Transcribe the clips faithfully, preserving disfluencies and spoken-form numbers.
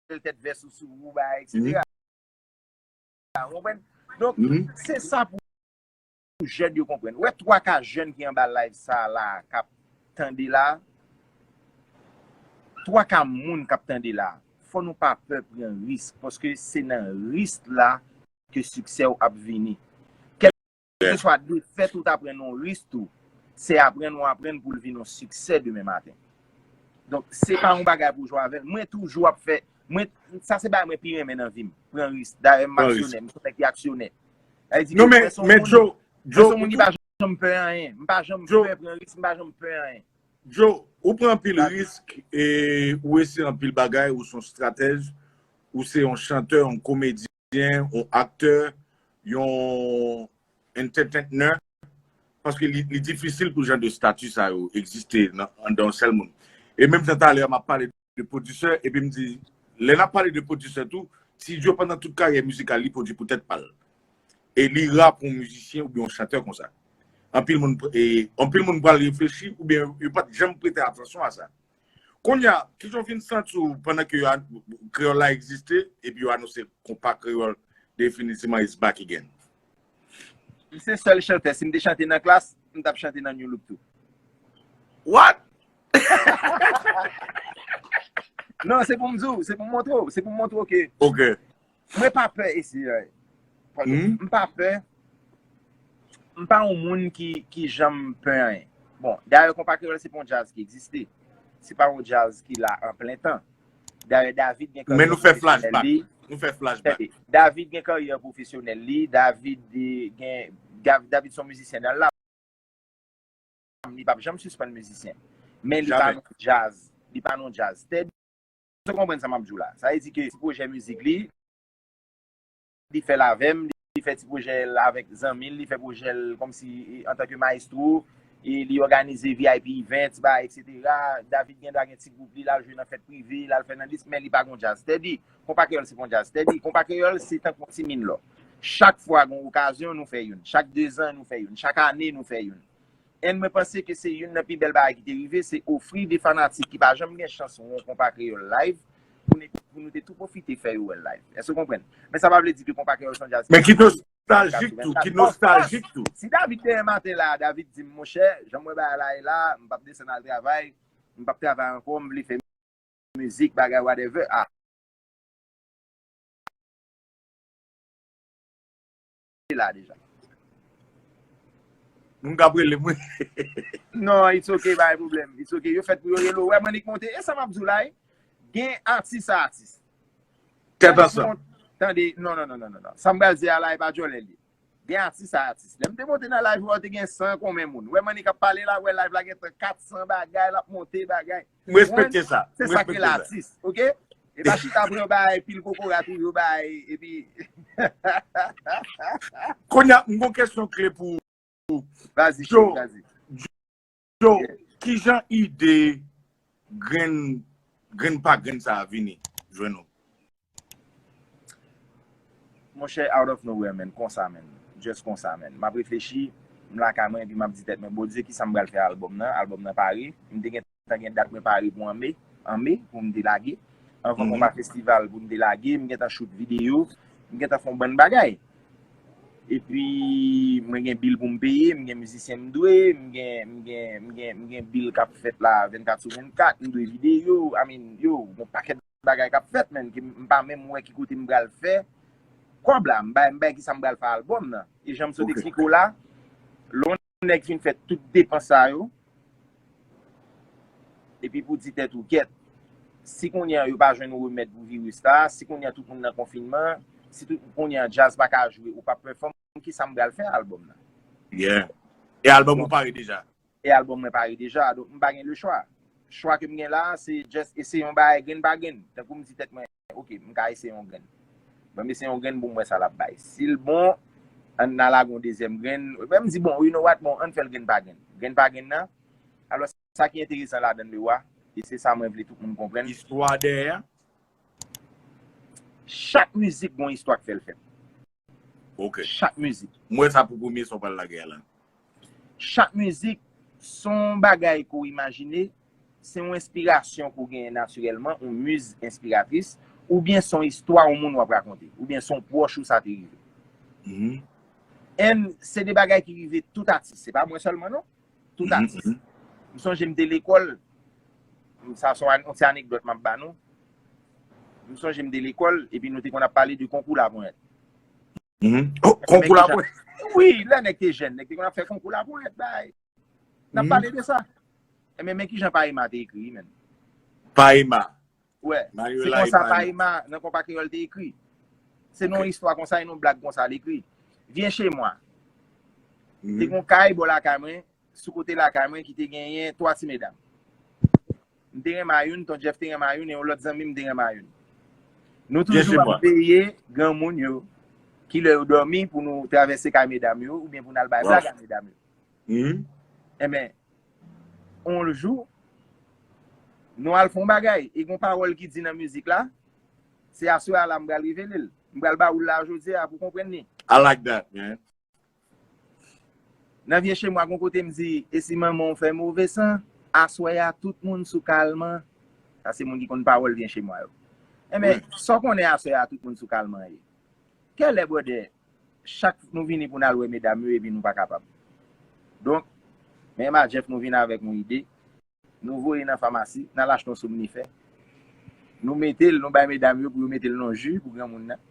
bèl tèt vès ou sou ou, bagay, etsetera. Ou konprann? Donk, se sa pou jèn yo konprann. Ou wè twa ka jèn ki anba live sa la, k ap tande la, twa ka moun k ap tande la, fò nou pa pè pran risk, paske se nan risk la ke siksè w ap vini. Kèlkeswa defèt ou ta pran nan yon risk tou, se aprann ou aprann pou l vin yon siksè demen maten. Donk, se pa yon bagay pou jwe avè l. Mwen toujou ap fè, mwen, sa se bagay mwen pi renmen nan vi m, pran risk. Dayè, m aksyonè, m se yon nèg ki aksyonè. Sa vle di ke mwen se yon moun, mwen se yon moun ki pa janm pè anyen. M pa janm pè pran risk, m pa janm pè anyen. Joe, ou pran anpil risk e ou eseye anpil bagay, ou se yon stratèj, ou se yon chantè, yon komedyen, yon aktè, yon entertainer, paske li, li difisil pou jan de stati sa yo egziste nan, anndan yon sèl moun. E menm jan talè m ap pale de pwodisè, epi m di, lè n ap pale de pwodisè tou, Ti Joe pandan tout karyè mizikal li pwodui pou tèt pa l. E li ra pou yon mizisyen oubyen yon chantè konsa. Anpil moun, e, anpil moun pral reflechi oubyen yo pa t janm prete atansyon a sa. Kounye a, kijan w vin santi w pandan ke yo an-, kreyòl la egziste, epi yo anonse konpa kreyòl definitivman is back again? M se sèl chantè, si m te chante nan klas, m t ap chante nan New Look tou. What? Non, se pou m di w, se pou m montre w, se pou m montre w ke Ok. Mwen pa pè eseye anyen. M pa pè. M pa yon moun ki, ki janm pè anyen. Bon, dayè, konpa kreyòl se pa yon djaz ki egziste. Se pa yon djaz ki la an plen tan. Dayè, David gen karyè pwofesyonèl li. Nou fè flashback. David gen karyè pwofesyonèl li. David, eh, gen, Dav- David se yon mizisyen nan lam. Li p ap janm sispann mizisyen. Men li pa nan djaz. Li pa nan djaz. Tèd, ou konprann sa m ap di w la. Sa vle di ke ti pwojè mizik li, li fè l avè m, li fè ti pwojè l avèk zanmi l, li fè pwojè l kòmsi, e, antanke mayestwo, e li òganize V I P events, bagay, etsetera. David gendwa gen ti gwoup li, l al jwe nan fèt prive, l al fè nan dis, men li pa gon djaz. Tèdi, konpa kreyòl se pa yon djaz. Tèdi, konpa kreyòl se tankou yon ti min lò. Chak fwa gon okazyon, nou fè youn. Chak dezan, nou fè youn. Chak ane, nou fè youn. And mwen panse ke se youn nan pi bèl bagay ki te rive, se ofri de fanatik ki pa janm gen chans wè yon konpa kreyòl live, pou nou, pou nou te tou pwofite fè yo wè l live. Èske w konprann? Men sa pa vle di ke konpa kreyòl se yon djaz ki... Men ki nostaljik tou, ki nostaljik tou. Si David demen maten la, David di m, monchè, jan m wè bagay la ye la, m p ap desann al travay, m p ap travay ankò, m vle fè mizik, bagay, whatever. Ah. La deja. Moun k ap rele m, wi. Non, it's ok, pa gen pwoblèm. It's ok. Yo fèt pou yo rele w. Wè, m annik monte. E sa m ap di w la, wi. Gen atis a atis. Tèt ansanm. Tande, non, non, non, non, non, non. Sa m pral di a la, e pa djòlè l ye. Gen atis a atis. Lè m te monte nan live, wè, te gen san konbyen moun. Wè, m annik ap pale la, wè, live la gen kat san bagay, l ap monte bagay. M respekte sa. Se sa k rele atis, ok? E pa chita pran bay pil kokorat ou yo bay, epi... Kounye a, m gon kesyon kle pou ou. Vas-y, Joe, vas-y. Joe, kijan ide grenn, grenn pa grenn sa a vini jwenn ou? Monchè, out of nowhere, man. Konsa, man. Just konsa, man. M ap reflechi, m lakay mwen, epi m ap di tèt mwen, Bondye, kisa m pral fè albòm nan? Albòm nan pare. M te gentan gen dat mwen pare pou an me, an me, pou m te lage. Anvan konpa festival pou m te lage, m gentan shoot videyo, m gentan fè yon bann bagay. Epi, mwen gen bil pou m peye, m gen mizisyen m dwe, m gen, m gen, m gen, m gen bil k ap fèt la vennkat sou vennkat, m dwe videyo, I mean, yo, yon pakèt bagay k ap fèt, menm, ke m pa menm wè ki kote m pral fè kòb la, m bay, m bay kisa m pral fè albòm nan. E jan m sot eksplike w la, lè yon nèg fin fè tout depans sa yo, epi pou di tèt ou, "Kèt, si kounye a yo pa jwenn yon remèd pou viris la, si kounye a tout moun nan konfinman, si tout kounye a djaz pa ka jwe, ou p ap pèfòm, kisa m pral fè albòm nan?" Yeah. E albòm ou pare deja? E albòm mwen pare deja, donk m pa gen lechwa. Chwa ke m gen la, se just eseye yon bagay grenn pa grenn. Tankou m di tèt mwen, "Ok, m ka eseye yon grenn. Ban m eseye yon grenn pou m wè sa l ap bay. Si l bon, ann al lage yon dezyèm grenn." Epi m di, "Bon, you know what? Bon, ann fè l grenn pa grenn." Grenn pa grenn nan. Alò, sa ki enteresan ladan l, Lewa, e se sa mwen vle tout moun konprann. Istwa dèyè. Chak mizik gon istwa k fè l fèt. Ok. Chak mizik. M wè sa pou premye sa w pral lage a la. Chak mizik, se yon bagay ke w imajine, se yon enspirasyon ke w genyen natirèlman, yon miz enspiratris, oubyen se yon istwa yon moun w ap rakonte, oubyen se yon pwòch ou sa te rive. And se de bagay ki rive tout atis, se pa mwen sèlman non, tout atis. M sonje m te lekòl, sa se yon ti anekdòt m ap ba nou. M sonje m te lekòl, epi nou te konn ap pale de konkou laponyèt. Konkou laponyèt? Wi, lè nèg te jèn, nèg te konn ap fè konkou laponyèt, bay. N ap pale de sa. Enben, men kijan Paema te ekri, menm. Paema. Wè, se konsa Paema nan Konpa Kreyòl te ekri. Se nan yon istwa konsa, e nan yon blag konsa l ekri. Vyen che mwa. Te gen yon kay bò lakay mwen, sou kote lakay mwen ki te genyen twa ti medam. M te renmen a youn, Ton Jeff te renmen a youn, e yon lòt zanmi m te renmen a youn. Nou toujou ap veye granmoun yo, kilè yo dòmi pou nou travèse kay medam yo, oubyen pou n al bay blag a medam yo. Enben, yon jou, nou al fè yon bagay, e gen yon pawòl ki di nan mizik la, se aswè a la m pral revele l. M pral ba ou l la jodi a pou konprann li. I like that, man. Nan vye che mwa, gon kote m di, e si manman w fè move san, aswè a tout moun sou kalman. Sa se moun ki konn pawòl vye che mwa yo. Enben, sa w konnen aswè a tout moun sou kalman ye? Kèlè, brother, chak nou vini pou n al wè medam yo epi nou pa kapab. Donk, men m a Jeff nou vin avèk yon ide. Nou voye nan famasi, n al achte yon somnifè. Nou mete l, nou bay medam yo pou yo mete l nan ji pou granmoun nan.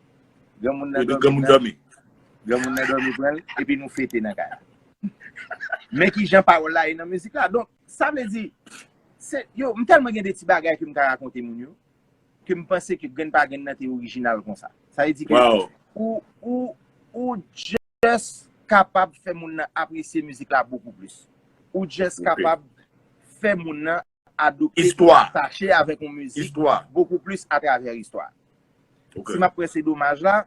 Granmoun nan dòmi. Granmoun nan dòmi pran l, epi nou fete nan kay. Men kijan pawòl la ye nan mizik la. Donk, sa vle di, se, yo, m tèlman gen de ti bagay ke m ka rakonte moun yo, ke m panse ke grenn pa grenn nan te orijinal konsa. Sa vle di ke ou, ou, ou just kapab fè moun nan apresye mizik la bokou plis. Ou just kapab fè moun nan adopte e atache avèk yon mizik bokou plis atravè istwa. Si m ap pran se domaj la,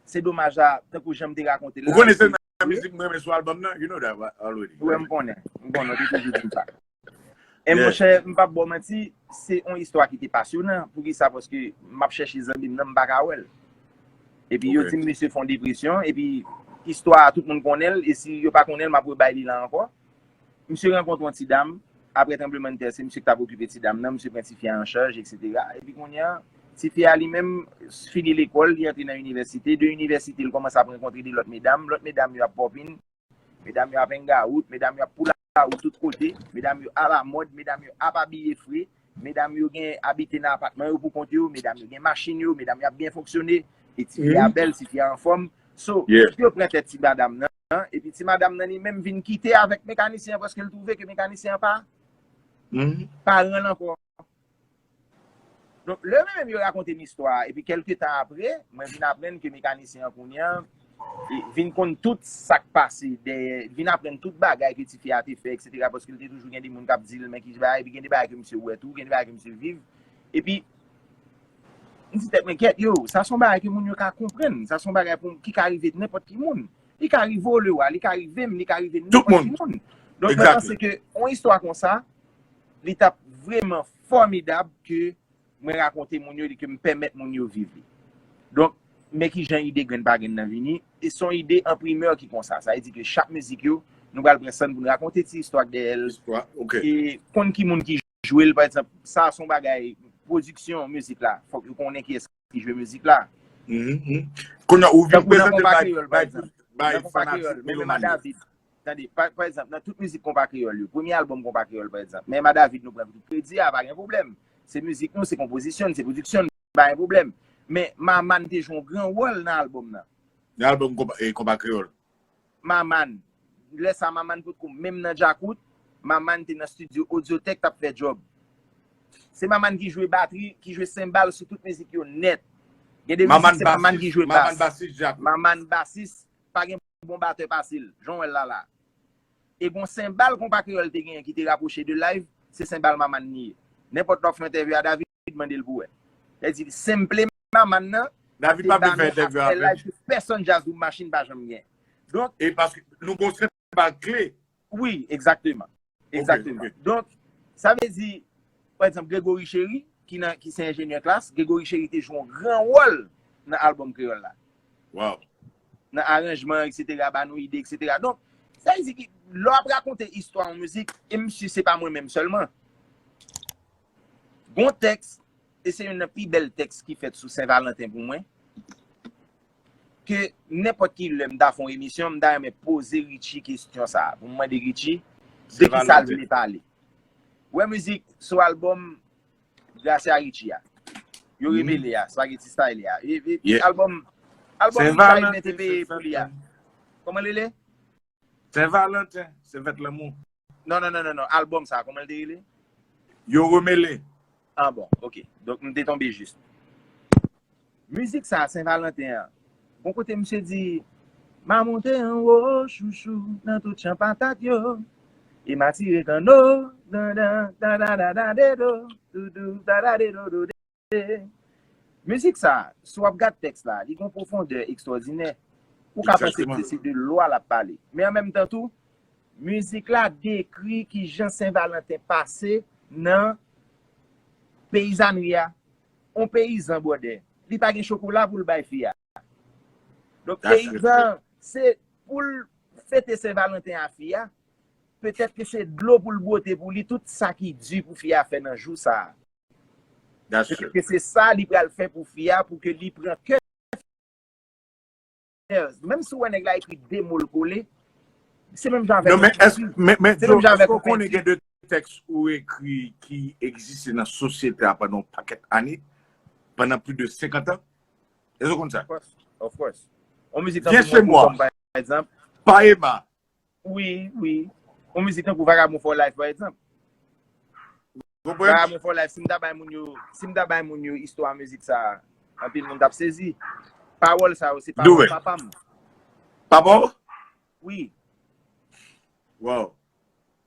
se domaj la, tankou jan m te rakonte l la. Ou konnen se nan mizik mwen renmen sou album nan, you know that already. Wi, m konnen. M konnen, ou te toujou di m sa. E monchè, m p ap ba w manti, se yon istwa ki te pasyonan. Poukisa? Paske m ap chèche zanmi m nan, m pa ka wè l. Epi yo di m misye fè yon depresyon, epi istwa a tout moun konnen l, e si yo pa konnen l, m ap rebay li la ankò. Misye rankontre yon ti dam, apre tranblemanntè, se misye ki t ap okipe ti dam nan, misye pran tifi a an chaj, etsetera. Epi kounye a, tifi a li menm fini lekòl, li antre nan inivèsite, de inivèsite, li kòmanse ap rankontre de lòt medam, lòt medam yo ap pòpin, medam yo ap hangout, medam yo ap poulawout tout kote, medam yo alamòd, medam yo ap abiye fre, medam yo gen abite nan apatman yo pou kont yo, medam yo gen machin yo, medam yo ap byen fonksyone, e tifi a bèl, tifi a anfòm. So, yo pran tèt ti madam nan, epi ti madam nan li menm vin kite avèk mekanisyen an paske l twouve ke mekanisyen an pa, pa rann ankò. Donk, lè mwen menm yo rakonte m istwa a, epi kèlke tan apre, mwen vin aprann ke mekanisyen an kounye a, e, vin konn tout sa k pase dèyè, vin aprann tout bagay ke tifi a te fè, etsetera, paske l te toujou gen de moun k ap di l, men ki bagay, epi gen de bagay ke misye wè tou, gen de bagay ke misye viv. Epi, m di tèt mwen, kèt, yo, sa se yon bagay ke moun yo ka konprann, sa se yon bagay pou, ki ka rive nenpòt ki moun. Li ka rive w, Lewa, li ka rive m, li ka rive nenpòt ki moun. Donk, mwen panse ke yon istwa konsa, li t ap vrèman fòmidab ke mwen rakonte moun yo li, ke m pèmèt moun yo viv li. Donk, men kijan ide Grenn pa Grenn nan vini. E se yon ide an primè ki konsa. Sa vle di ke chak mizik yo, nou pral pran san n pou n rakonte ti istwa k dèyè l. E konn ki moun ki jwe l, pa egzanp. Sa se yon bagay, pwodiksyon mizik la, fòk yo konnen kiyès ki jwe mizik la. Kounye a, ou vin prezante bay, bay fanatik melomàn yo. Tande, pa, pa egzanp, nan tout mizik Konpa Kreyòl yo, premye albòm Konpa Kreyòl, pa egzanp, men M A David nou pran tout kredi a, pa gen pwoblèm. Se mizik nou, se konpozisyon n, se pwodiksyon n, pa gen pwoblèm. Men Maman te jwe yon gran wòl nan albòm nan. Nan albòm Konpa, e, Konpa Kreyòl. Maman, lè sa Maman potko menm nan djakout, Maman te nan estidyo Audiotech t ap fè djòb. Se Maman ki jwe batri, ki jwe senbal sou tout mizik yo nèt. Gen de mizik se Maman ki jwe bas. Maman basis, pa gen bon batè pase l, jan w wè l la la. E gon senbal Konpa Kreyòl te genyen ki te rapwoche de live, se senbal Maman li ye. Nenpòt lè w ap fè entèvyou a David, mande l pou wè. Sa vle di, senple Maman nan, David pa vle fè entèvyou avè l. Pèsonn djaz ou machin pa janm gen. Donk, e paske nou gon senbal kle. Wi, egzakteman. Egzakteman. Donk, sa vle di, pa egzanp, Gregory Chéry, ki nan, ki se enjenyè klas, Gregory Chéry te jwe yon gran wòl nan albòm Kreyòl la. Nan aranjman, etsetera, ba nou ide, etsetera. Donk, sa vle di ki, lè w ap rakonte istwa yon mizik, e m si se pa mwen menm sèlman. Gon tèks, se youn nan pi bèl tèks ki fèt sou Sen Valanten pou mwen. Ke nenpòt ki lè m ta fè yon emisyon, m ta renmen poze Richie kesyon sa a. Pou m mande Richie, de ki sa l vle pale. Wè mizik sou albòm Gracia Richie a. Yo remele a, Spaghetti Style a. E, e, albòm, albòm Richie te peye pou li a. Kòman l rele? Sen Valanten, se fèt lanmou. Non, non, non, non, non. Albòm sa, kòman l te rele? Yo remele. Ah bon, ok. Donk, m te tonbe jis. Mizik sa, Sen Valanten an. Bon kote misye di, ma monte anwo, chouchou, nan tout chan patat yo. E m a tire kanno, dan, dan, da, da, da, da, de, do, doudou, da, da, de, do, do, de. Mizik sa, si w ap gad tèks la, li gen yon pwofondè ekstwòdinè. Ou ka panse ke se de lwa l ap pale. Men an menm tan tou, mizik la dekri kijan Sen Valanten pase nan peyizanri a. On peyizan, brother, li pa gen chokola pou l bay fi a. Donk, peyizan, se pou l fete Sen Valanten a fi a, petèt ke se dlo pou l bwote pou li, tout sa ki di pou fi a fè nan jou sa a. Petèt ke se sa li pral fè pou fi a, pou ke li pran kè. Menm si w wè nèg la ekri de mo l kole, se menm jan avèk. Non, men èske, men, men Joe, èske w konnen gen de tèks ou ekri ki egziste nan sosyete a pandan yon pakèt ane, pandan plis de senkant an? Èske w konn sa? Of course, of course. On mizik tankou Mwen Pou Kòm, pa egzanp. Pa Emma. Wi, wi. On mizik tankou Vagabond for Life, pa egzanp. Vagabond for Life, si m ta bay moun yo, si m ta bay moun yo istwa mizik sa, anpil moun t ap sezi. Pawòl sa yo, se pawòl papa m. Papa w? Wi. Wow.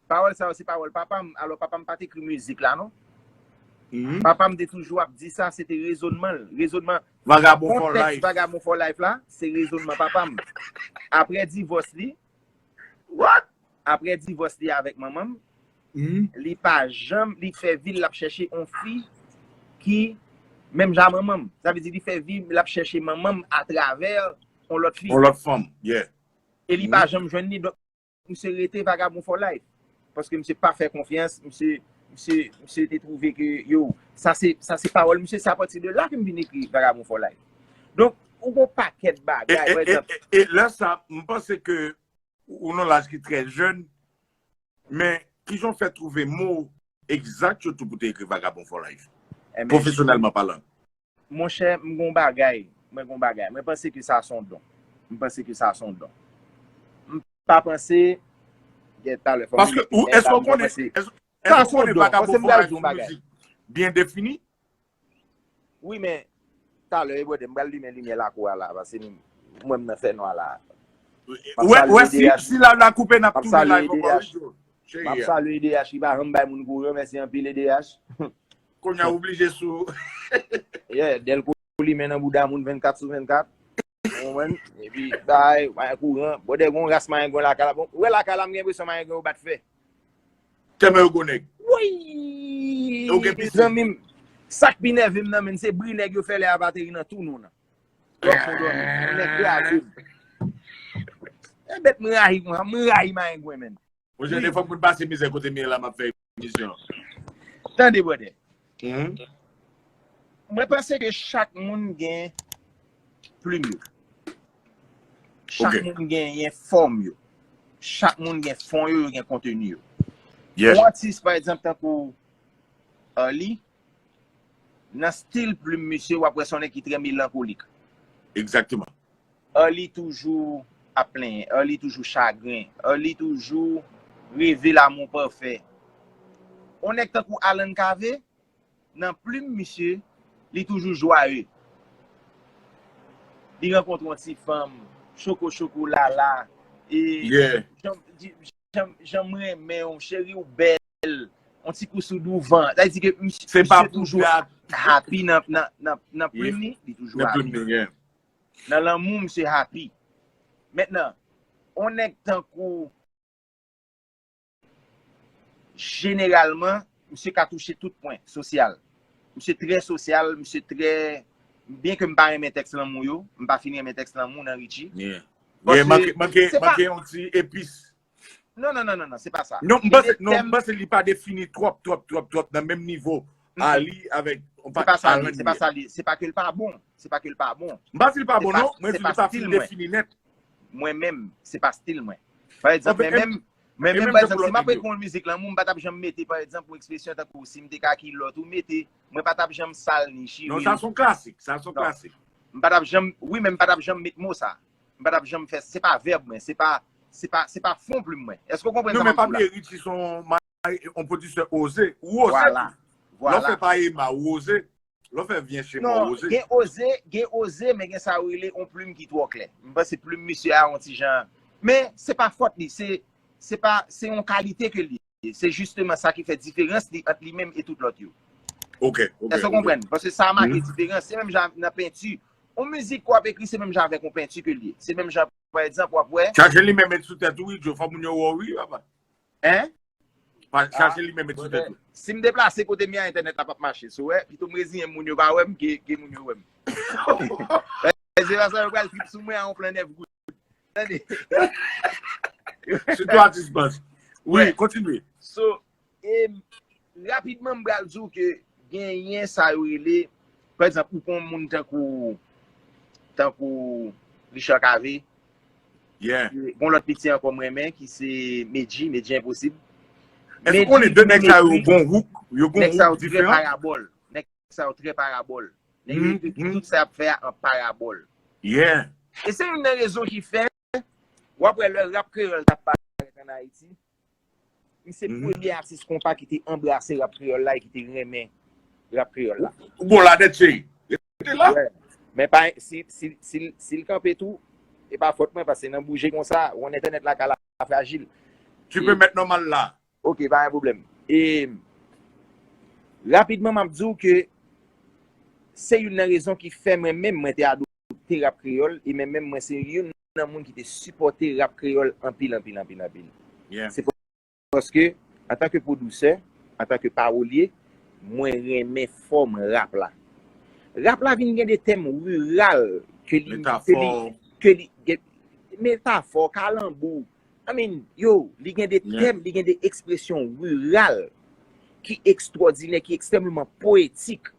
Pawòl sa yo, se pawòl papa m. Alò, papa m pa t ekri mizik la, non. Papa m te toujou ap di sa, se te rezònman l. Rezònman. Vagabond for Life. Vagabond for Life la, se rezònman papa m. Apre divòs li, What? Apre divòs li avèk manman m, li pa janm, li fè vi l, l ap chèche on fi ki menm jan manman m. Sa vle di li fè vi l, l ap chèche manman m atravè on lòt fi. On lòt fanm, yeah. E li pa janm jwenn li, donk misye rete Vagabond for Life. Paske misye pa fè konfyans, misye, misye, misye te twouve ke, yo, sa se, sa se pawòl misye, se apati de la ke m vin ekri Vagabond for Life. Donk, ou gon pakèt bagay, pa egzanp. E, e, e lè sa, m panse ke ou nan laj ki trè jèn, men kijan w fè twouve mo egzak yo tou pou te ekri Vagabond for Life? Pwofesyonèlman palan. Monchè, m gon bagay, mwen gon bagay. Mwen panse ke sa se yon don. M panse ke sa se yon don. M pa panse, gen talè fò m. Paske ou, èske w konnen, èske w konnen Vagabond for Life se yon mizik byen defini? Wi, men talè, e brother, m pral limen limyè lakou a la, paske mwen m nan fènwa la. Wè, wè, si, si la, la koupe, n ap tounen live ankò, wi, Joe. M ap salye E D H ki pa janm bay moun kouran, mèsi anpil E D H. Kounye a oblije sou. Yeah, Delco limen nan bouda moun vennkat sou vennkat. Ou konprann? Epi bay, bay kouran. Brother, gon ras mayengwen lakay la. Bon, ou wè lakay la, m gen enpresyon mayengwen yo bat fè. Tèlman yo gwo nèg. Woy! Zanmi m, sa k pi nève m nan, men se bri nèg yo fè lè a pa te ri nan tou nou nan. Lòk fon dòmi. Nèg kraze m. E bèt m rayi, m rayi mayengwen, menn. Monchè, defwa moun pase mizè kote m ye la, m ap fè emisyon. Tande, brother. Mwen panse ke chak moun gen plim yo. Chak moun genyen fòm yo. Chak moun gen fon yo, yo gen konteni yo. Yon atis, pa egzanp, tankou Arly, nan stil plim misye, w ap wè se yon nèg ki trè melankolik. Egzakteman. Arly toujou ap plenyen. Arly toujou chagren. Arly toujou reve lanmou pafè. On nèg tankou Alan Cavé, nan plim misye, li toujou jwaye. Li rankontre yon ti fanm, choko choko lala, e jan, jan, jan m renmen w, cheri w bèl, on ti kou sou douvan. Sa vle di ke misye toujou happy nan, nan, nan, nan plim li, li toujou happy. Nan lanmou, misye happy. Mentnan, on nèg tankou, jeneralman, misye ka touche tout pwen sosyal. Misye trè sosyal, misye trè, byen ke m pa renmen tèks lanmou yo, m pa fin renmen tèks lanmou nan Richie. Manke, manke, manke yon ti epis. Non, non, non, non, non, se pa sa. Non, m panse, non, m panse li pa defini twòp, twòp, twòp, twòp nan menm nivo Arly avèk Se pa sa li, se pa sa li, se pa ke l pa bon, se pa ke l pa bon. M pa di l pa bon non, mwen di li pa fin defini nèt. Mwen menm, se pa stil mwen. Pa egzanp, mwen menm, mwen menm, pa egzanp, si m ap ekri yon mizik lanmou, m pa t ap janm mete, pa egzanp, yon ekspresyon tankou si m te ka kilòt ou mete, mwen pa t ap janm sal ni chire. Non, sa se yon klasik, sa se yon klasik. M pa t ap janm, wi, men m pa t ap janm met mo sa. M pa t ap janm fè, se pa vèb mwen, se pa, se pa, se pa fon plim mwen. Èske w konprann sa m ap di w la? Non, men pa bliye Richie se yon pwodiktè oze, ou oze tou. Lè w fè pa Ema, ou oze. Lè w fè Vyen Che Mwen, ou oze. Non, gen oze, gen oze, men gen sa yo rele yon plim ki twò klè. M panse plim misye a yon ti jan, men se pa fòt li, se, se pa, se yon kalite ke l ye. Se jisteman sa ki fè diferans li ant li menm e tout lòt yo. Ok, ok. Èske w konprann? Paske sa make diferans. Se menm jan nan penti. Yon mizik w ap ekri, se menm jan avèk yon penti ke l ye. Se menm jan, pa egzanp, w ap wè. Chache li menm met sou tèt ou, wi, Djo. Fò moun yo wè w, wi, papa. Hein? Chache li menm met sou tèt ou. Si m deplase kote m ye a, entènèt la p ap mache. So, wè, pito m reziyen m, moun yo pa wè m, ke, ke moun yo wè m. Se pa sa yo pral trip sou mwen a yon plan nèf goud. Tande. Sitou atis baz. Wi, kontinye. So, e, rapidman, m pral di w ke genyen sa yo rele, pa egzanp, ou konn moun tankou, tankou Richard Cavé. Yeah. Gon lòt piti ankò m renmen, ki se Medji, Medji Enposib. Èske w konnen de nèg sa yo gon hook, yo gon hook diferan? Nèg sa yo trè parabòl. Nèg sa yo trè parabòl. Nèg yo ekri tout sa y ap fè a an parabòl. Yeah. E se youn nan rezon ki fè, w ap wè lè rap kreyòl t ap parèt ann Ayiti, li se premye atis konpa ki te anbrase rap kreyòl la e ki te renmen rap kreyòl la. Ou bon la nèt, cheri. Rete la. Yeah. Men pa, si, si, si, si l kanpe tou, e pa fòt mwen, paske nan bouje konsa, ou konnen entènèt la ka la frajil. Tu peux mettre normal la. Ok, pa gen pwoblèm. E, rapidman, m ap di w ke se youn nan rezon ki fè mwen menm, mwen te adopte rap kreyòl, e mwen menm, mwen se youn nan moun ki te sipòte rap kreyòl anpil, anpil, anpil, anpil. Yeah. Se paske, antanke pwodiktè, antanke pawolye, mwen renmen fòm rap la. Rap la vin gen de tèm riral ke li, ke li, ke li, gen, metafò, kalanbou, I mean, yo, li gen de tèm, li gen de ekspresyon riral ki ekstwòdinè, ki ekstrèmeman powetik.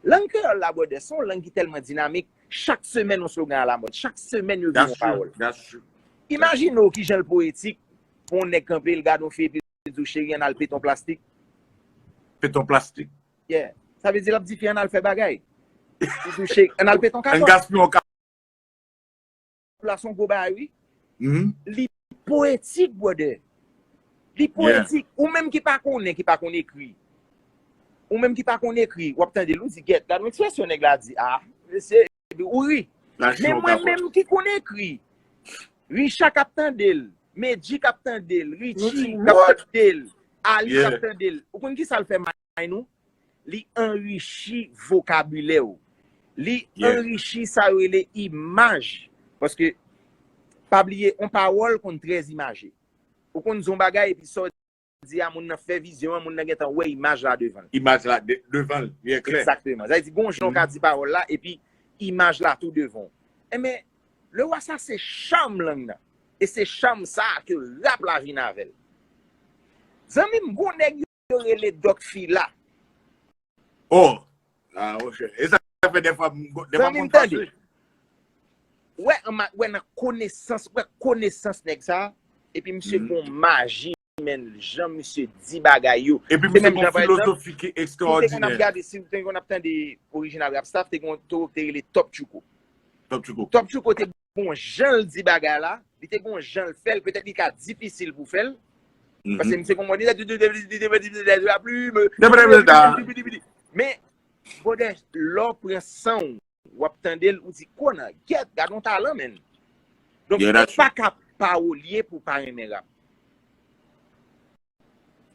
Lang kreyòl la, brother, se yon lang ki tèlman dinamik. Chak semèn, yon slogan alamòd. Chak semèn, yo gen yon pawòl. Imajine w kijan l powetik pou yon nèg kanpe, l gade yon fi epi l di w, cheri, ann al pete yon plastik. Pete yon plastik. Yeah. Sa vle di l ap di fi ann al fè bagay. Li di w, cheri, ann al pete yon katòt. Ann gaspiye yon la se yon gwo bagay, wi. Li powetik, brother. Li powetik. Ou menm ki pa konnen, ki pa konn ekri. Ou menm ki pa konn ekri, w ap tande l, ou di, gèt, gad yon ekspresyon nèg la di, ah, mesye, epi ou ri. Men mwen menm ki konn ekri, Richard k ap tande l, Medji k ap tande l, Richie k ap tande l, Ali k ap tande l. Ou konn kisa l fè may nou? Li anrichi vokabilè w. Li anrichi sa yo rele imaj. Paske, pa bliye, yon pawòl konn trè imaje. Ou konn di yon bagay, epi sa w di a, moun nan fè vizyon an, moun nan gentan wè imaj la devan l. Imaj la de-, devan l, byen klè. Egzakteman. Sa vle di, gon jan w ka di pawòl la, epi imaj la tou devan w. Enben, le wa sa se cham lang nan. E se cham sa a ke rap la vin avè l. Zanmi m, gon nèg yo rele Dòk Fila. Oh! Ah, monchè. E sa fè dèfwa m, dèfwa m konn fache. Wè, anma-, wè nan konesans, wè konesans nèg sa, epi misye gon maji, men, jan misye di bagay yo. Epi misye gon filozofi ki ekstrawòdinè. Si w te konn ap gade, si w te konn ap tande Original Rap Staff, te gon toro ki te rele Top Tchouko. Top Tchouko. Top Tchouko te gon jan l di bagay la, li te gon jan l fè l, petèt li ka difisil pou fè l, paske misye gon mòd, li te, li te, li te, li te, la plume, men, brother, lè w pran san w, w ap tande l, ou di, konan, gèt, gad yon talan, menn. Donk, ou pa ka pawolye pou w pa renmen rap.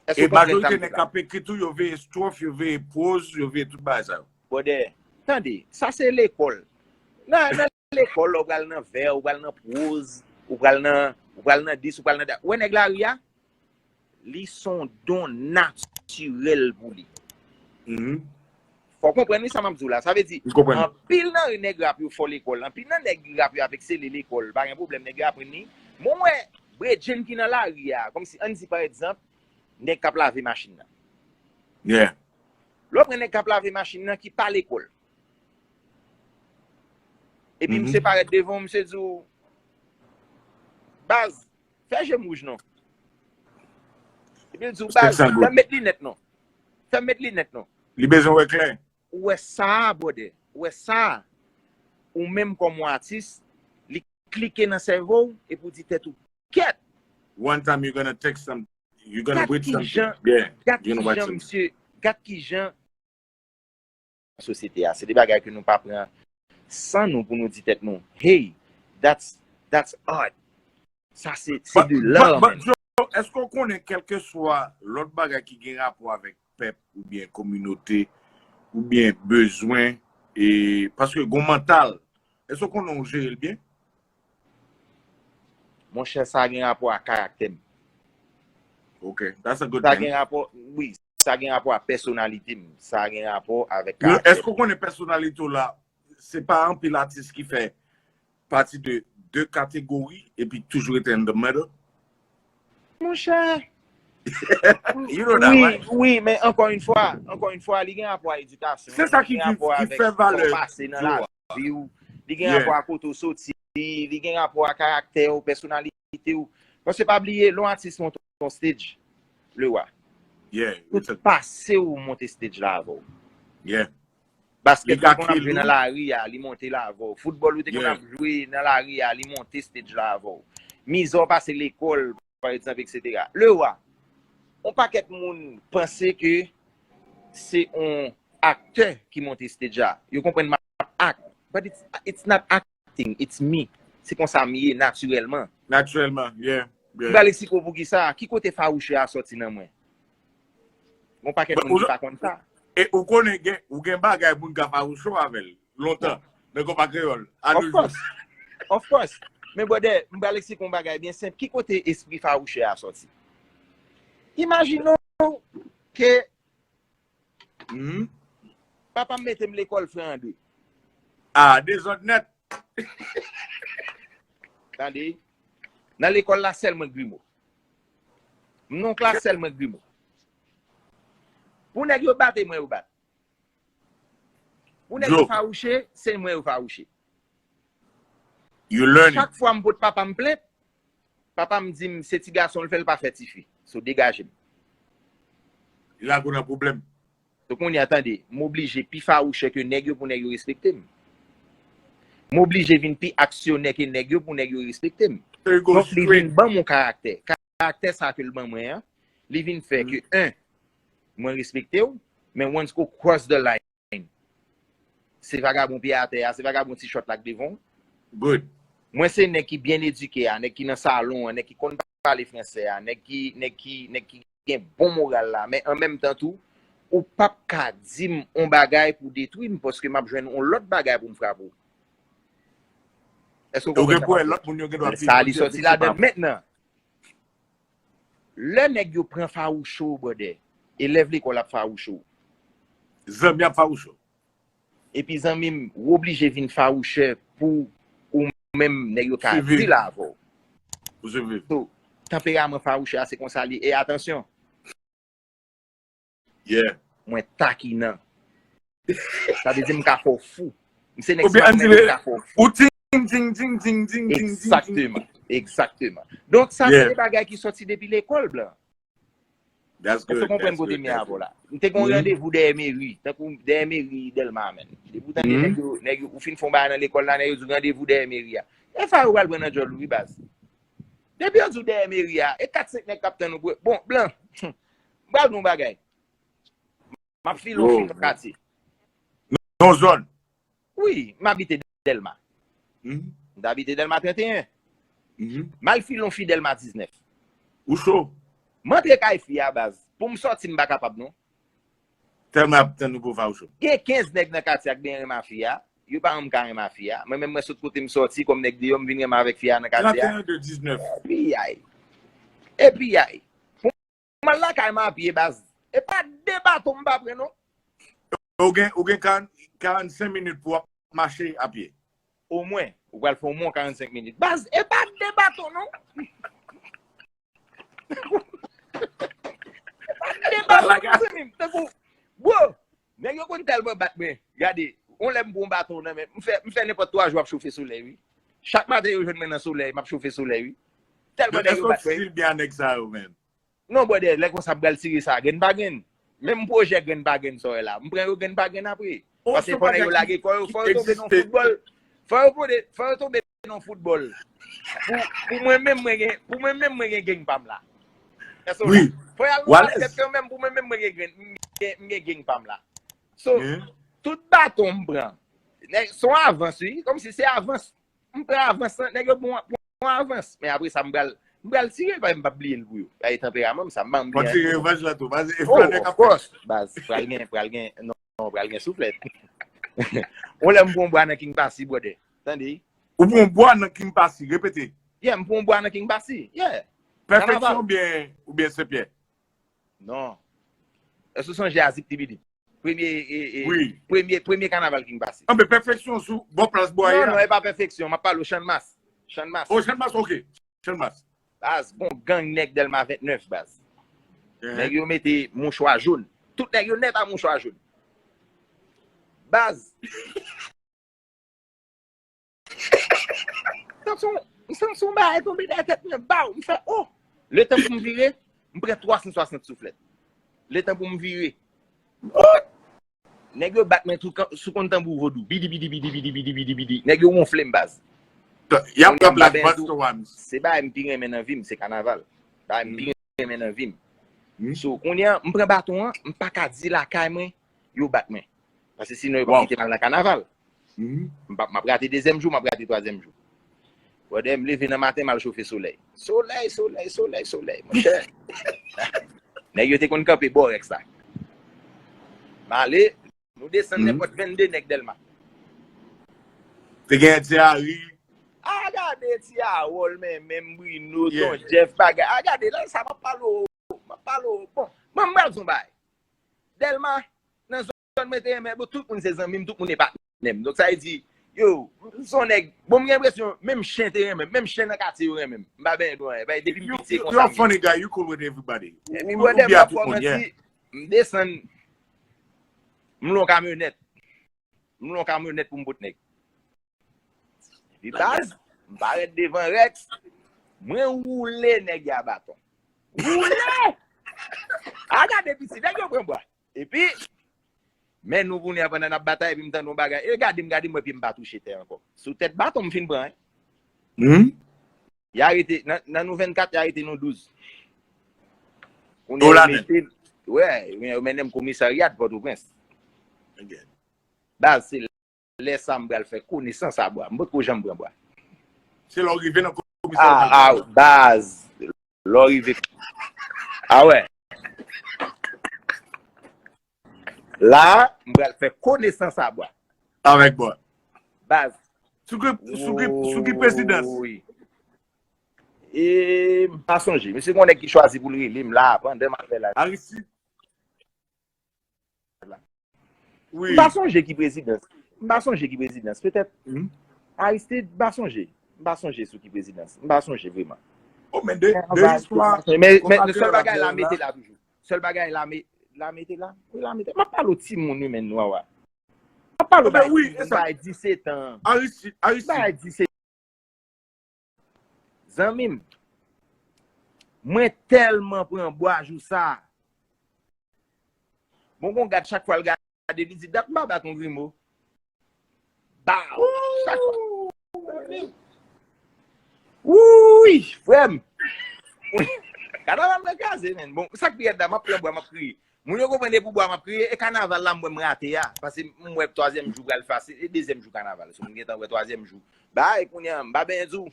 Èske w konprann sa m di la? E majorite nèg k ap ekri tou, yo veye estròf, yo veye pwoz, yo veye tout bagay sa yo. Brother, tande, sa se lekòl. Nan, nan lekòl la, ou pral nan vè, ou pral nan pwoz, ou pral nan, ou pral nan dis, ou pral nan dat. Ou wè nèg lari a? Li se yon don natirèl pou li. Fò w konprann wi sa m ap di w la. Sa vle di, anpil nan nèg rap yo fò lekòl, anpil nan nèg rap yo ap eksele lekòl, pa gen pwoblèm, nèg yo aprann li. Men w wè bredjenn ki nan lari a, kòmsi, ann di pa egzanp, nèg k ap lave machin nan. Yeah. Lè w pran nèg k ap lave machin nan ki pa lekòl. Epi misye parèt devan w, misye di w, baz, fè je m wouj non. Epi l di w, baz, fè m met linèt non. Fè m met linèt non. Li bezwen wè klè. Ou wè sa, brother? Ou wè sa? Ou menm kòm yon atis, li klike nan sèvo w epi w di tèt ou, kèt! One time you're gonna take some, you're gonna win something. Yeah, you're gonna win something. Gad kijan, gad kijan sosyete a. Se de bagay ke nou pa pran san nou pou nou di tèt nou, hey, that's, that's art. Sa se, se de l'art, man. But, but, Joe, èske w konnen kèlkeswa lòt bagay ki gen rapò avèk pèp oubyen kominote oubyen bezwen, e, paske gon mantal, èske w konnen w jere l byen? Monchè, sa gen rapò a karaktè m. Ok, that's a good thing. Sa gen rapò, wi, sa gen rapò a pèsonalite m. Sa gen rapò avèk karaktè m. Èske w konnen pèsonalite w la, se pa anpil atis ki fè pati de de kategori epi toujou rete in the middle? Monchè, you know that, right? Wi, men ankò yon fwa, ankò yon fwa, li gen rapò a edikasyon, li gen rapò avèk sa w pase nan lavi w, li gen rapò a kote w soti, li gen rapò a karaktè w, pèsonalite w. Paske pa bliye, lè yon atis monte yon stage, Lewa, tout pase w monte stage la avè w. Baskèt ou te konn ap jwe nan lari a, li monte la avè w. Foutbòl ou te konn ap jwe nan lari a, li monte stage la avè w. Mizè w pase lekòl, pa egzanp, etsetera. Lewa, yon pakèt moun panse ke se yon aktè ki monte stage la. Yo konprann m ap act, but it's, it's not acting, it's me. Se konsa m ye natirèlman. Natirèlman, yeah, yeah. M pral eksplike w poukisa. Ki kote fawouche a sòti nan mwen? Gon pakèt moun ki pa konn sa. E ou konnen gen, ou gen bagay moun ka fawouche w avè l lontan nan konpa kreyòl. Of course. Of course. Men brother, m pral eksplike yon bagay byen senp. Ki kote espri fawouche a sòti? Imajine w ke papa m mete m lekòl Frè Andre. Ah, dezòd nèt. Tande, nan lekòl la, sèl mwen k grimo. M nan yon klas, sèl mwen k grimo. Pou nèg yo bat, e mwen yo bat. Pou nèg yo fawouche, se mwen yo fawouche. Chak fwa m pot papa m plent, papa m di m se ti gason l fè, l pa fè tifi. So, degaje m. Li lage w nan pwoblèm. So, kounye a, tande, m oblije pi fawouche ke nèg yo pou nèg yo respekte m. M oblije vin pi aksyonè ke nèg yo pou nèg yo respekte m. Donk, li vin ban m yon karaktè. Karaktè sa ke l ban mwen an, li vin fè ke, en, mwen respekte w, men once ou cross the line, se vagabon pye atè a, se vagabon ti chòt la k devan w. Good. Mwen se nèg ki byen edike a, nèg ki nan salon an, nèg ki konn pale fransè a, nèg ki, nèg ki, nèg ki gen bon moral la, men an menm tan tou, ou p ap ka di m on bagay pou detwi m, paske m ap jwenn on lòt bagay pou m frape w. Èske w konprann sa m ap di? Sa li sòti ladan mentnan. Lè nèg yo pran fawouche w, brother, elèv lekòl ap fawouche w. Zanmi ap fawouche w. Epi zanmi m, ou oblije vin fawouchè pou ou menm nèg yo ka deal avè w. Pou siviv. So, tanperaman fawouchè a se konsa li ye. E atansyon, mwen takinan. Sa vle di m ka fè w fou. M se nèg sou la, m ka fè w fou. Ou ting, ting, ting, ting, ting, ting, ting, ting. Egzakteman. Egzakteman. Donk, sa se de bagay ki sòti depi lekòl, blan. Èske w konprann kote m ye avè w la? M te gen yon randevou dèyè meri, tankou dèyè meri Dèlma, menn. Depi w tande nèg yo, nèg yo, ou fin fè yon bagay nan lekòl la, nèg yo di w randevou dèyè meri a. E sa yo pral pran nan djòl ou, wi, baz. Depi yo di w dèyè meri a, e kat senk nèg k ap tann ou pou, bon, blan, m pral di w yon bagay. M ap file yon fi nan katye. Nan zòn. Wi, m abite Dèlma. M t abite Dèlma trannteyen. M al file yon fi Dèlma diznèf. Ou cho. M antre kay fi a, baz. Pou m sòti, m pa kapab, non. Tèlman ap tann ou pou fè w cho. Gen kenz nèg nan katye a k byen renmen fi a. Yo pa janm ka renmen fi a. Mwen menm, mwen sot kote m sòti, kòm nèg deyò, m vin renmen avèk fi a nan katye a. Trannteyen de diznèf. Epi ay. Epi ay. M al lakay m a pye, baz. E pa de baton m pa pran, non. Ou gen, ou gen karannsenk minit pou w ap mache a pye. Omwen, ou pral fè omwen karannsenk minit. Baz, e pa de baton, non. E pa de baton, non, zanmi m. Tankou, bro, Nèg yo konn tèlman bat mwen. Gade, yon lè m pran yon baton nan men m, m fè, m fè nenpòt twa jou ap chofe solèy, wi. Chak maten yo jwenn mwen nan solèy, m ap chofe solèy, wi. Tèlman nèg yo bat mwen. Èske w stil byen a nèg sa yo, menm? Non, brother, lè konsa m pral tire sa, grenn pa grenn. Menm pwojè grenn pa grenn sa w wè la, m pran yo grenn pa grenn apre. Paske fò nèg yo lage kò yo, fò yo tonbe nan foutbòl. Fò yo tonbe, fò yo tonbe nan foutbòl. Pou, pou mwen menm, mwen gen, pou mwen menm, mwen gen geng pa m la. Èske w la? Fò y al nan basket kanmenm, pou mwen menm, mwen gen grenn, m gen, m gen geng pa m la. So, tout baton m pran, nèg, se yon avans, wi. Kòmsi se avans. M pran avans lan, nèg yo bon, bon avans. Men apre sa, m pral, m pral tire l, paske m p ap bliye l pou yo. Sa e tanperaman m sa, m pa janm bliye anyen. Pral tire revanj la tou. Baz, e flanè k ap fè. Baz, pral gen, pral gen, non, non, pral gen souflèt. Yon lè m pran bwa nan King Passy, brother. Tande? Ou pran bwa nan King Passy, repete. Yeah, m pran bwa nan King Passy. Yeah. Pèfeksyon oubyen, oubyen Senpyè? Non. Èske w sonje a Zip Tibidi? Premye, e, e, premye, premye kanaval King Passy. Anben, Pèfeksyon sou bò plas Bwaye a? Non, non, e pa Pèfeksyon. M ap pale w Channmas. Channmas. Oh, Channmas, ok. Channmas. Baz, gon gang nèg Dèlma vennèf, baz. Nèg yo mete mouchwa jòn. Tout nèg yo nèt a mouchwa jòn. Baz. M santi yon, m santi yon bagay tonbe dèyè tèt mwen, baw, m fè, oh! Letan pou m vire, m pran twa san swasant souflèt. Letan pou m vire. Nèg yo bat mwen sou kan-, sou konn tanbou vodou. Bidi, bidi, bidi, bidi, bidi, bidi, bidi. Nèg yo wonfle m, baz. Y ap rap la, Busta Rhymes. Se bagay m pi renmen nan vi m, se kanaval. Bagay m pi renmen nan vi m. So, kounye a, m pran baton an, m pa ka di lakay mwen, yo bat mwen. Paske sinon, yo p ap kite m al nan kanaval. M p ap, m ap rate dezyèm jou, m ap rate twazyèm jou. Brother, m leve nan maten, m al chofe solèy. Solèy, solèy, solèy, solèy, monchè. Nèg yo te konn kanpe bò Rex la. M ale, nou desann nenpòt vennde nèg Dèlma. Te gen Ti Ari. A gade Ti Harold, men, menm Bruno, Ton Jeff, bagay. A gade, la, sa m ap pale w, m ap pale w. Bon, bon, m pral di yon bagay. Dèlma, nan zòn mwen te renmen, bon, tout moun se zanmi m, tout moun e patnè m. Donk, sa vle di, yo, m se yon nèg, bon, m gen enpresyon, menm chen te renmen m, menm chen nan katye yo renmen m. M pa benyen dwòl, depi m piti, se konsa m ye. You're a funny guy, you cool with everybody. Epi, brother, m pa fò manti, m desann, m lwe yon kamyonèt. M lwe yon kamyonèt pou m pot nèg. Epi baz, m parèt devan Rex, mwen woule nèg yo a baton. Woule! A gade piti, nèg yo pran bwa. Epi, men nou kounye a pandan n ap batay, epi m tande yon bagay. E gade m, gade m, wè pye m pa touche tè ankò. Sou tèt baton m fin pran, wi. Y arete, nan, nan nou vennkat, y arete nou douz. Kounye a yo mete m, wè, yo mennen m komisarya Pòtoprens. Baz, se lè sa m pral fè konesans a bwa. M potko janm pran bwa. Se lè w rive nan komisarya. A, a, baz, lè w rive. A wè. La, m pral fè konesans a bwa. Avèk bwa. Baz. Sou ki, sou ki, sou ki prezidans? Woy. E, m pa sonje. Misye gon nèg ki chwazi pou l rele m la, pandan m ap fè la. Aristide. M pa sonje ki prezidans. M pa sonje ki prezidans. Petèt Aristide, m pa sonje. M pa sonje sou ki prezidans. M pa sonje vrèman. Oh, men de, de istwa. Men, men sèl bagay la mete la toujou. Sèl bagay la me-, la mete la. Wi, la mete. M ap pale w timoun wi, men nwa wa. M ap pale w bay timoun, bay disèt an. Aristide, Aristide. Bay disèt. Zanmi m, mwen tèlman pran bwa jou sa. Bon, gon gad chak fwa l gade, li di, "Dat m pa bat yon grimo." Baw! Chak fwa. Wouy, frè m. Kanaval mwen kraze, men. Bon, sa k pi rèd la, m ap pran bwa, m ap kriye. Moun yo konprann e pou bwa m ap kriye, e kanaval la m wè m rate a. Paske m wè twazyèm jou pral fase, e dezyèm jou kanaval. So, m gentan wè twazyèm jou. Bay, kounye a, m pa benyen di w.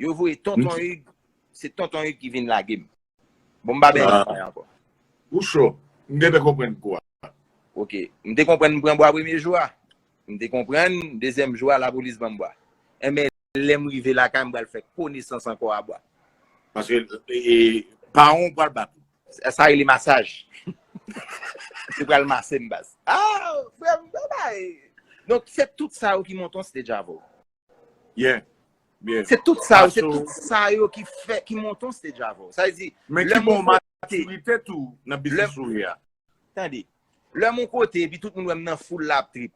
Yo voye Tonton Hugues, se Tonton Hugues ki vin lage m. Bon, m pa benyen di w ankò. Ou cho. M gentan konprann kou a. Ok. M te konprann m pran bwa premye jou a. M te konprann, dezyèm jou a, lapolis ban m bwa. Enben, lè m rive lakay, m pral fè konesans ankò a bwa. Paske, e, pawon pral bat ou. Sa, sa rele masaj. Yo pral mase m, baz. Ah, frè m, bay. Donk, se tout sa yo ki monte yon stage avè w. Yeah. Yeah. Se tout sa yo, se tout sa yo ki fè, ki monte yon stage avè w. Sa vle di, men ki bon matirite tou nan biznis ou ye a. Tande, Lè m yon kote, epi tout moun wè m nan foul la ap trip.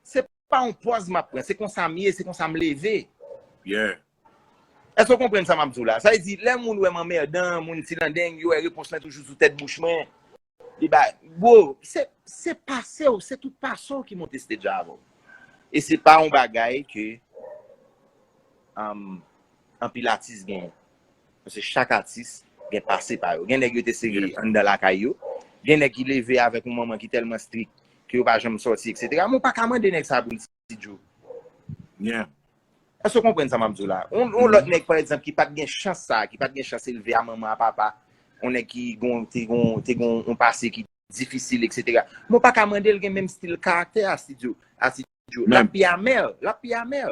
Se pa yon pòz m ap pran, se konsa m ye, se konsa m leve. Yeah. Èske w konprann sa m ap di w la? Sa vle di, lè moun wè m anmèdan, moun ti landeng, yo wè repons lan toujou sou tèt bouch mwen. Li ba, bro, se, se pase w, se tout pase w ki monte stage avè w. E se pa yon bagay ke um, anpil atis genyen. Paske chak atis gen pase pa yo. Gen nèg yo te sere anndan lakay yo. Gen nèg ki leve avèk yon manman ki tèlman strik ke yo pa janm sòti, etsetera. Men w pa ka mande nèg sa pou l di Djo. Yeah. Èske w konprann sa m ap di w la? On, on lòt nèg, pa egzanp, ki pa t gen chans sa, ki pa t gen chans elve a manman, a papa, on nèg ki gon, te gon, te gon on pase ki difisil, etsetera. Men w pa ka mande l gen menm stil karaktè a Ti Djo, a Ti Djo. L ap pi amè, l ap pi amè.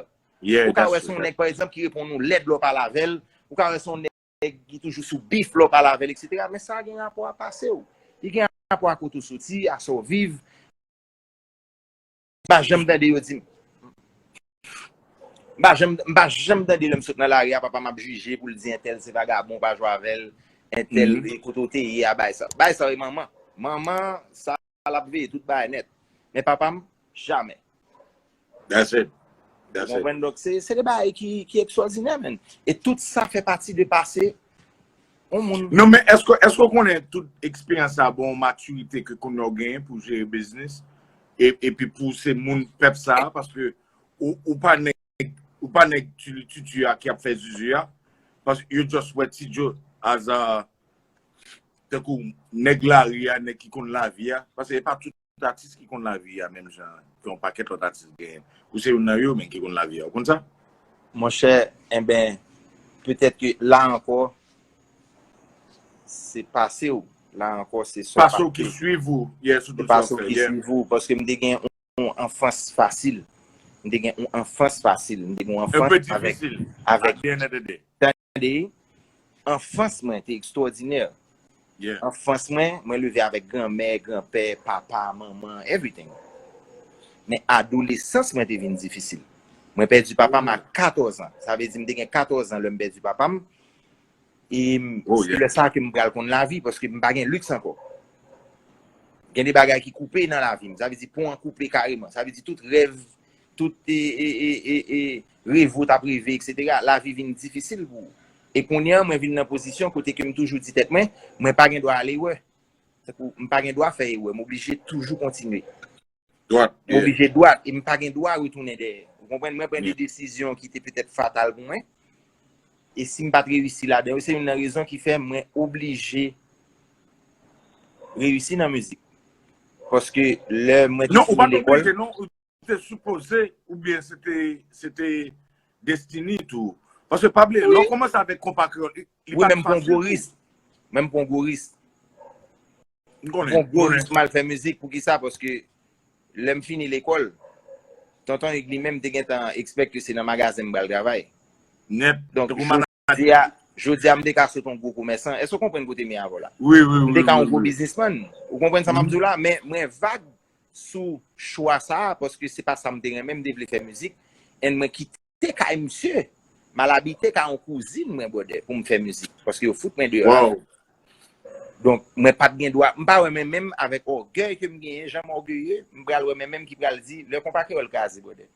Ou ka wè se yon nèg, pa egzanp, ki reponn ou lèd lè w pale avè l. Ou ka wè se yon nèg ki toujou sou bif lè w pale avè l, etsetera. Men sa gen rapò a pase w. Li gen rapò a kote w soti, a sa w viv. M pa janm tande yo di m. M pa janm, m pa janm tande lè m sot nan lari a, papa m ap jije pou l di entèl se vagabon, pa jwe avè l, entèl e kote w te ye a, bay sa. Bay sa e manman. Manman, sa l ap veye tout bagay nèt. Men papa m, jamè. That's it. That's Ou konprann? Donk, se, se de bagay ki, ki ekstwòdinè, man. E tout sa fè pati de pase yon moun. Non, men èske, èske w konnen tout eksperyans sa bon matirite ke kounye w genyen pou jere biznis? E, epi pou se moun pèp sa, paske ou, ou pa nèg, ou pa nèg tili titi a ki ap fè zuzu a, paske yo just wè Ti Djo as a, tankou nèg lari a, nèg ki konn lavi a, paske e pa tout atis ki konn lavi a menm jan ke yon pakèt lòt atis genyen. Ou se youn nan yo, men ki konn lavi a. Ou konn sa? Monchè, enben, petèt ke la ankò, se pase w. La ankò, se sa w Pase w ki swiv ou. Yeah, sou Se tout sa pase w w fè. ki Yeah. swiv ou, paske m te gen yon anfans fasil. M te gen yon anfans fasil. M te gen yon Un peu anfans avèk, difficile. avèk At the end of the day. Tande, anfans mwen te ekstwòdinè. Yeah. Anfans mwen, mwen leve avèk granmè, granpè, papa, manman, everything. Men adolesans mwen te vin difisil. Mwen pèdi papa m a katòz an. Sa vle di m te gen katòz an lè m pèdi papa m. E m- Oh, se yeah. Lè sa ke m pral konn lavi, paske m pa gen liks ankò. Gen de bagay ki koupe nan lavi m. Sa vle di pon an koupe kareman. Sa vle di tout rèv, tout e, e, e, e, e, reve w t ap reve, etsetera. Lavi vin difisil pou ou. E kounye a, mwen vin nan pozisyon kote ke m toujou di tèt mwen, mwen pa gen dwa ale wè. Tankou, m pa gen dwa fè erè. M oblije toujou kontinye. Dwat. M oblije dwat e m pa gen dwa retounen dèyè. Ou konprann? Mwen pran de desizyon ki te petèt fatal pou mwen. E si m pa t reyisi ladan yo, se youn nan rezon ki fè mwen oblije reyisi nan mizik. Paske lè mwen te Non, ou pa fini t lekòl, oblije, non. Ou te sipoze, oubyen se te, se te destini tou. Paske pa bliye, lè w kòmanse avèk konpa kreyòl, li, li wi, pa men t m pran fasil gwo pou risk. Men m pran gwo risk. M M konnen, pran m gwo konnen. Risk pou m al fè mizik. Poukisa? Paske lè m fini lekòl, Tonton Ig li menm te gentan expect ke se nan magazen m pral travay. Nèt. Donk, Tankou jodi a, jodi a, m te ka sot yon gwo komèsan. Èske w konprann kote m ye avè w la? Wi, wi, M wi. te ka wi, yon gwo wi. Biznismann. Ou konprann sa m ap di w la? Men mwen vag sou chwa sa a, paske se pa sa m te renmen, m te vle fè mizik. And mwen kite kay misye. M al abite kay yon kouzin mwen, brother, pou m fè mizik. Paske yo fout mwen deyò. Wow. Donk, mwen pa t gen dwa, m pa wè mwen menm avèk ògèy ke m genyen, jan m ògeye, m pral wè mwen menm ki pral di, lè konpa kreyòl kraze, brother.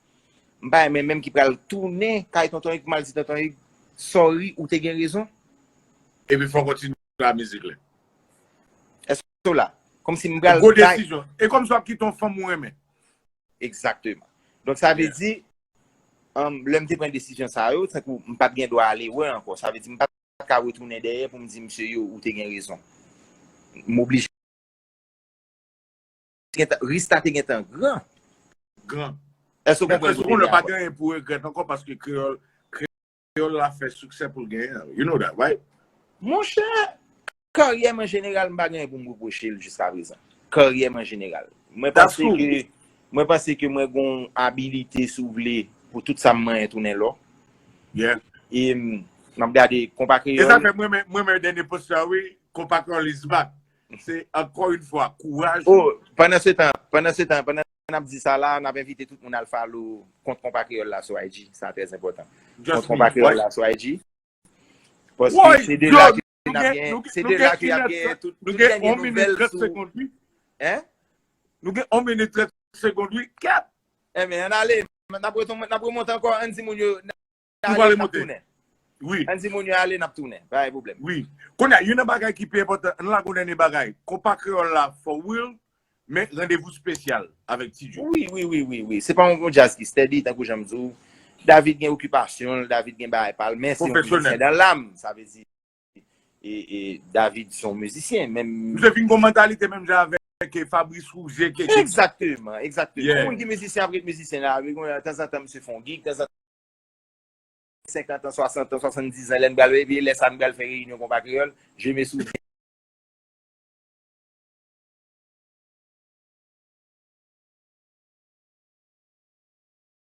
M pa wè mwen menm ki pral tounen kay Tonton Ig pou m al di Tonton Ig, sorry, ou te gen rezon. Epi fò w kontinye la mizik la. Èske w la? Kòmsi m pral Gwo bay desizyon. E kòmsi w ap kite yon fanm ou renmen. Egzakteman. Donk, sa vle Yeah. di, um, lè m te pran desizyon sa yo, tankou m pa t gen dwa ale wè ankò. Sa vle di, m pa t ka retounen dèyè pou m di misye yo, ou te gen rezon. M oblije. Gentan- risk la te gentan gran. Gran. Èske w Men konprann èske w kote m konnen ye pa avè w? Gen anyen pou regrèt ankò paske kreyòl, kreyòl la fè siksè pou l genyen. You know that, right? Monchè, karyè m an jeneral, m pa gen anyen pou m repwoche l jiska prezan. Karyè m an jeneral. Mwen That's panse cool. Ke, mwen panse ke mwen gen yon abilite, si w vle, pou tout sa m manyen tounen lò. Yeah. E m, m ap gade konpa E sa kreyòl. Fè mwen men, mwen men dènye post la, wi, konpa kreyòl is back. Se ankò yon fwa, kouraj. Oh, pandan se tan, pandan se tan, pandan n ap di sa la, n ap envite tout moun al follow kont konpa kreyòl la sou I G. Sa trè enpòtan. Kont Just konpa me, kreyòl right? La sou I G. Woy, Paske se de yo, la ke nou n ap gen, gen, nou gen, se nou de gen la ke n ap inèdtan, gen tout, nou tout gen dènye yon minit nouvèl trant sou, segonn, wi. Hein? Nou gen yon minit trant segonn, wi. Kèt! Enben, ann ale. N ap remonte ankò, ann di moun yo. Nou pral remonte. Wi. Ann di moun yo ale, n ap tounen. Pa gen pwoblèm. Wi. Kounye a, youn nan bagay ki pi enpòtan, ann lage yon dènye bagay. Konpa kreyòl la, for real, men randevou espesyal avèk Ti Djo. Wi, wi, wi, wi, wi. Se pa yon djaz ki steady, tankou jan m di w. David gen okipasyon l, David gen bagay pa l, men se yon mizisyen dan lam, sa vle di. E, e David se yon mizisyen, menm. Misye vin gen yon mantalite menm jan avèk Fabrice Rouget. Egzakteman, egzakteman. Yon moun ki mizisyen ap ret mizisyen la, tanzantan misye fè yon gig, tanzantan senkant an, swasant an, swasanndis an, lè n pral, epi lè sa n pral fè reyinyon konpa kreyòl, je me souviens.